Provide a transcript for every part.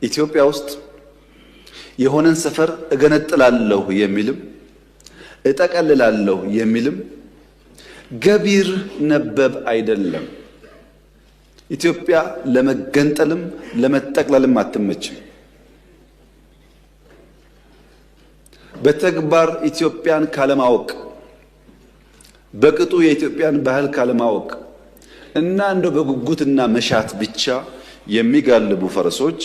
ኢትዮጵያ ውስጥ የሆነን ሰፈር እገነጥላለሁ የሚልም እጠቀልላለሁ የሚልም ገቢር ነበብ አይደለም። ኢትዮጵያ ለመገንጠልም ለመጠቅለልም አትመችም። በተግባር ኢትዮጵያን ካለማወቅ፣ በቅጡ የኢትዮጵያን ባህል ካለማወቅ እና እንደው በጉጉትና መሻት ብቻ የሚጋልቡ ፈረሶች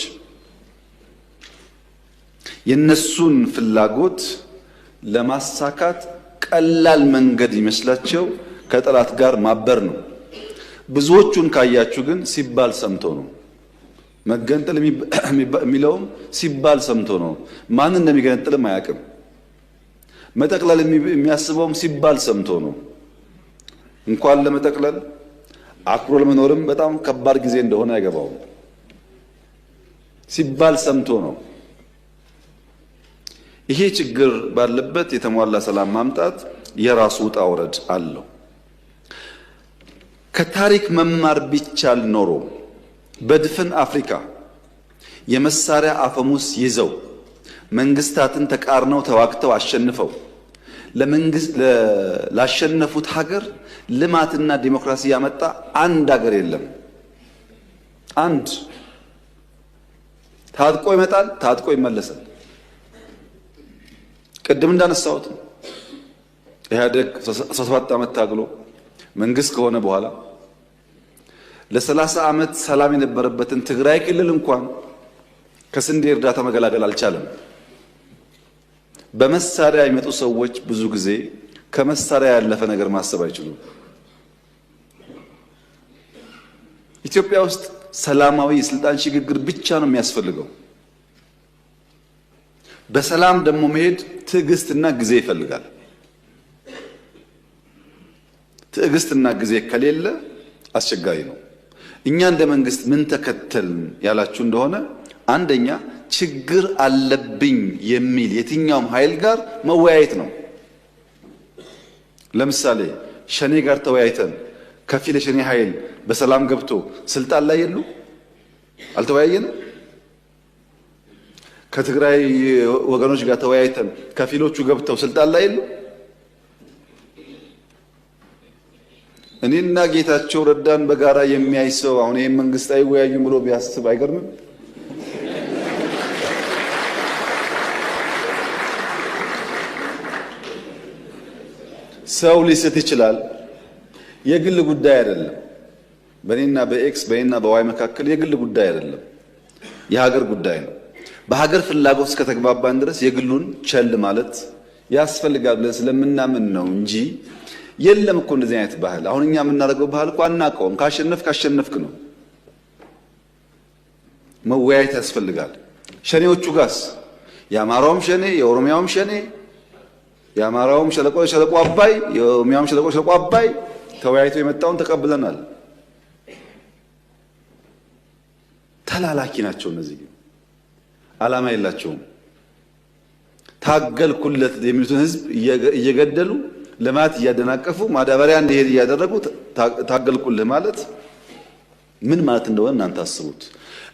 የነሱን ፍላጎት ለማሳካት ቀላል መንገድ ይመስላቸው ከጠላት ጋር ማበር ነው። ብዙዎቹን ካያችሁ ግን ሲባል ሰምቶ ነው። መገንጠል የሚለውም ሲባል ሰምቶ ነው። ማንን እንደሚገነጥልም አያውቅም። መጠቅለል የሚያስበውም ሲባል ሰምቶ ነው። እንኳን ለመጠቅለል አክብሮ ለመኖርም በጣም ከባድ ጊዜ እንደሆነ አይገባውም። ሲባል ሰምቶ ነው። ይሄ ችግር ባለበት የተሟላ ሰላም ማምጣት የራሱ ውጣ ውረድ አለው። ከታሪክ መማር ቢቻል ኖሮ በድፍን አፍሪካ የመሳሪያ አፈሙስ ይዘው መንግስታትን ተቃርነው ተዋግተው አሸንፈው ላሸነፉት ሀገር ልማትና ዲሞክራሲ ያመጣ አንድ ሀገር የለም። አንድ ታጥቆ ይመጣል፣ ታጥቆ ይመለሳል። ቅድም እንዳነሳሁት ኢህአዴግ 17 ዓመት ታግሎ መንግስት ከሆነ በኋላ ለ30 ዓመት ሰላም የነበረበትን ትግራይ ክልል እንኳን ከስንዴ እርዳታ መገላገል አልቻለም። በመሳሪያ የሚመጡ ሰዎች ብዙ ጊዜ ከመሳሪያ ያለፈ ነገር ማሰብ አይችሉም። ኢትዮጵያ ውስጥ ሰላማዊ የስልጣን ሽግግር ብቻ ነው የሚያስፈልገው። በሰላም ደግሞ መሄድ ትዕግስትና ጊዜ ይፈልጋል። ትዕግስትና ጊዜ ከሌለ አስቸጋሪ ነው። እኛ እንደ መንግስት ምን ተከተልን ያላችሁ እንደሆነ፣ አንደኛ ችግር አለብኝ የሚል የትኛውም ኃይል ጋር መወያየት ነው። ለምሳሌ ሸኔ ጋር ተወያይተን ከፊል የሸኔ ኃይል በሰላም ገብቶ ስልጣን ላይ የሉ፣ አልተወያየንም። ከትግራይ ወገኖች ጋር ተወያይተን ከፊሎቹ ገብተው ስልጣን ላይ የሉ። እኔና ጌታቸው ረዳን በጋራ የሚያይ ሰው አሁን ይህን መንግስት አይወያዩም ብሎ ቢያስብ አይገርምም? ሰው ሊስት ይችላል። የግል ጉዳይ አይደለም። በእኔና በ X፣ በእኔና በ Y መካከል የግል ጉዳይ አይደለም፣ የሀገር ጉዳይ ነው። በሀገር ፍላጎት እስከተግባባን ድረስ የግሉን ቸል ማለት ያስፈልጋል ብለን ስለምናምን ነው እንጂ የለም እኮ እንደዚህ አይነት ባህል። አሁን እኛ የምናደርገው ባህል እኮ አናውቀውም። ካሸነፍክ አሸነፍክ ነው። መወያየት ያስፈልጋል። ሸኔዎቹ ጋስ የአማራውም ሸኔ፣ የኦሮሚያውም ሸኔ፣ የአማራውም ሸለቆ ሸለቆ አባይ፣ የኦሮሚያውም ሸለቆ ሸለቆ አባይ ተወያይቶ የመጣውን ተቀብለናል። ተላላኪ ናቸው እነዚህ፣ ግን ዓላማ የላቸውም። ታገልኩለት የሚሉትን ህዝብ እየገደሉ፣ ልማት እያደናቀፉ፣ ማዳበሪያ እንዲሄድ እያደረጉ ታገልኩልህ ማለት ምን ማለት እንደሆነ እናንተ አስቡት።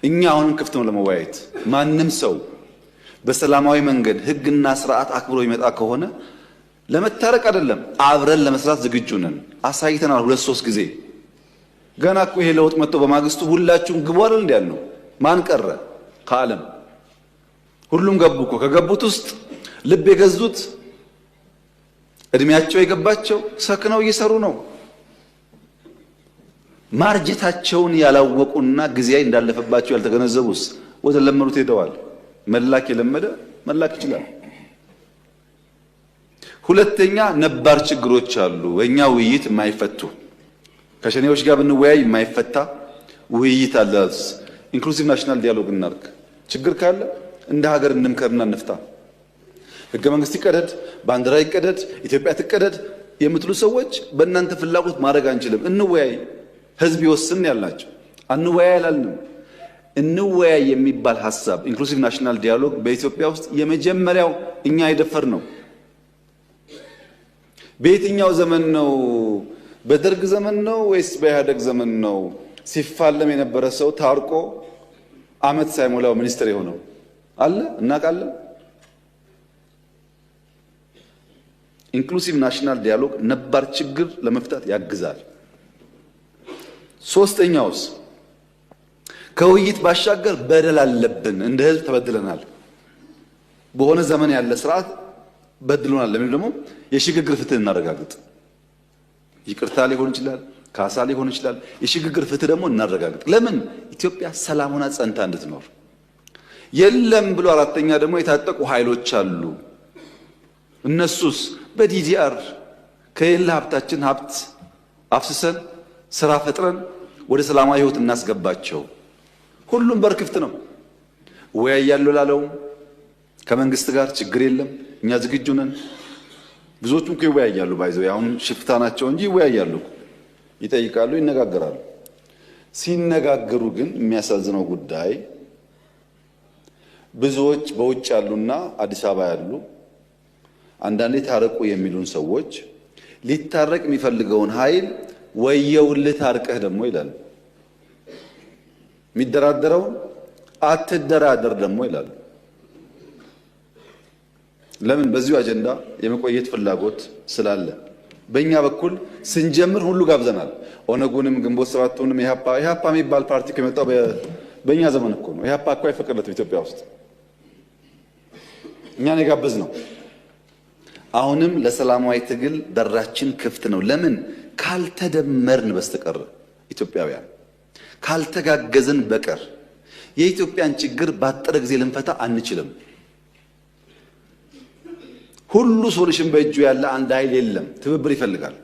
እኛ አሁንም ክፍት ነው ለመወያየት። ማንም ሰው በሰላማዊ መንገድ ህግና ስርዓት አክብሮ ይመጣ ከሆነ ለመታረቅ አይደለም አብረን ለመስራት ዝግጁ ነን። አሳይተናል ሁለት ሶስት ጊዜ። ገና እኮ ይሄ ለውጥ መጥቶ በማግስቱ ሁላችሁም ግቡ አይደል እንዲ ያልነው? ማን ቀረ ከዓለም? ሁሉም ገቡ እኮ። ከገቡት ውስጥ ልብ የገዙት፣ እድሜያቸው የገባቸው ሰክነው እየሰሩ ነው። ማርጀታቸውን ያላወቁና ጊዜ እንዳለፈባቸው ያልተገነዘቡስ ወደ ለመዱት ሄደዋል። መላክ የለመደ መላክ ይችላል። ሁለተኛ ነባር ችግሮች አሉ፣ በእኛ ውይይት የማይፈቱ። ከሸኔዎች ጋር ብንወያይ የማይፈታ ውይይት አለ። Inclusive national dialogue እናርግ። ችግር ካለ እንደ ሀገር እንምከርና እንፍታ። ህገ መንግስት ይቀደድ፣ ባንዲራ ይቀደድ፣ ኢትዮጵያ ትቀደድ የምትሉ ሰዎች በእናንተ ፍላጎት ማድረግ አንችልም። እንወያይ፣ ህዝብ ይወስን ያልናቸው፣ አንወያይ አላልንም። እንወያይ የሚባል ሀሳብ inclusive national dialogue በኢትዮጵያ ውስጥ የመጀመሪያው እኛ የደፈርነው። በየትኛው ዘመን ነው? በደርግ ዘመን ነው ወይስ በኢህአደግ ዘመን ነው? ሲፋለም የነበረ ሰው ታርቆ አመት ሳይሞላው ሚኒስትር የሆነው አለ እናውቃለን። Inclusive national dialogue ነባር ችግር ለመፍታት ያግዛል። ሶስተኛውስ ከውይይት ባሻገር በደል አለብን፣ እንደ ህዝብ ተበድለናል፣ በሆነ ዘመን ያለ ስርዓት በድሎናል ለሚሉ ደግሞ የሽግግር ፍትህ እናረጋግጥ። ይቅርታ ሊሆን ይችላል፣ ካሳ ሊሆን ይችላል። የሽግግር ፍትህ ደግሞ እናረጋግጥ። ለምን ኢትዮጵያ ሰላም ሆና ጸንታ እንድትኖር። የለም ብሎ አራተኛ ደግሞ የታጠቁ ኃይሎች አሉ። እነሱስ በ DDR ከሌለ ሀብታችን ሀብት አፍስሰን ስራ ፈጥረን ወደ ሰላማዊ ህይወት እናስገባቸው። ሁሉም በር ክፍት ነው። እወያያለሁ ላለውም ከመንግስት ጋር ችግር የለም፣ እኛ ዝግጁ ነን። ብዙዎቹም እኮ ይወያያሉ። By the way አሁን ሽፍታ ናቸው እንጂ ይወያያሉ፣ ይጠይቃሉ፣ ይነጋገራሉ። ሲነጋገሩ ግን የሚያሳዝነው ጉዳይ ብዙዎች በውጭ ያሉና አዲስ አበባ ያሉ አንዳንዴ ታረቁ የሚሉን ሰዎች ሊታረቅ የሚፈልገውን ኃይል ወየውልህ ታርቀህ ደግሞ ይላሉ። የሚደራደረውን አትደራደር ደግሞ ይላሉ። ለምን? በዚሁ አጀንዳ የመቆየት ፍላጎት ስላለ። በእኛ በኩል ስንጀምር ሁሉ ጋብዘናል። ኦነጉንም፣ ግንቦት ሰባቱንም፣ ኢህአፓ ኢህአፓ የሚባል ፓርቲ ከመጣው በእኛ ዘመን እኮ ነው። ኢህአፓ እኮ አይፈቀድለትም ኢትዮጵያ ውስጥ፣ እኛን የጋበዝ ነው። አሁንም ለሰላማዊ ትግል በራችን ክፍት ነው። ለምን? ካልተደመርን በስተቀር፣ ኢትዮጵያውያን ካልተጋገዝን በቀር የኢትዮጵያን ችግር ባጠረ ጊዜ ልንፈታ አንችልም። ሁሉ solution በእጁ ያለ አንድ ኃይል የለም። ትብብር ይፈልጋል።